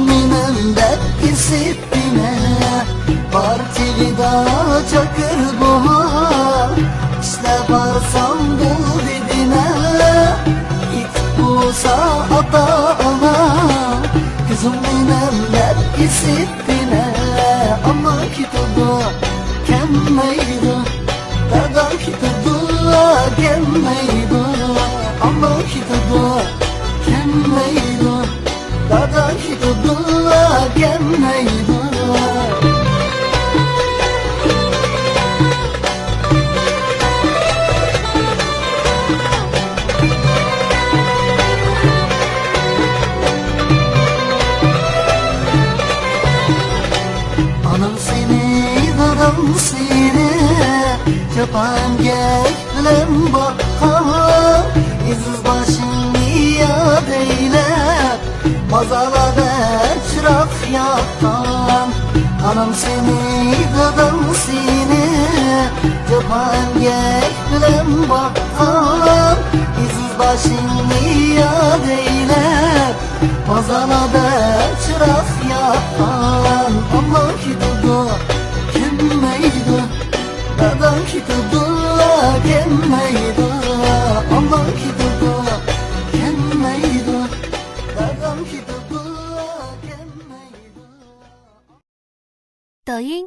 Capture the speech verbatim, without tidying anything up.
مېنىڭ دەپ ئېسىپ دېمە، بار تېگىدا چاكىر بوما. ئىشلەپ بارسام بولدى دېمە، ئېيتىپ بولسا ئاتا-ئانا. قىزىم مېنىڭ دەپ ئېسىپ دېمە، ئانا كېتىدۇ، كەلمەيدۇ. دادا كېتىدۇ، كەلمەيدۇ. ئانا كېتىدۇ، كەلمەيدۇ. دادا كېتىدۇ، كەلمەيدۇ. ئاناڭ سېنى، داداڭ سېنى جاپا ئەمگەك بىلەن باققان، ئېزىز باشىڭنى ياد ئەيلەپ، بازارلاردا چىراغ ياققان. ئانام سېنى، دادام سېنى جاپا ئەمگەك بىلەن باققان، ئېزىز باشىڭنى ياد ئەيلەپ، بازارلاردا چىراغ ياققان. ئانا كېتىدۇ، كەلمەيدۇ. داداڭ كېتىدۇ، كەلمەيدۇ. ئانا كېتىدۇ، كەلمەيدۇ. داداڭ كېتىدۇ، كەلمەيدۇ. 抖音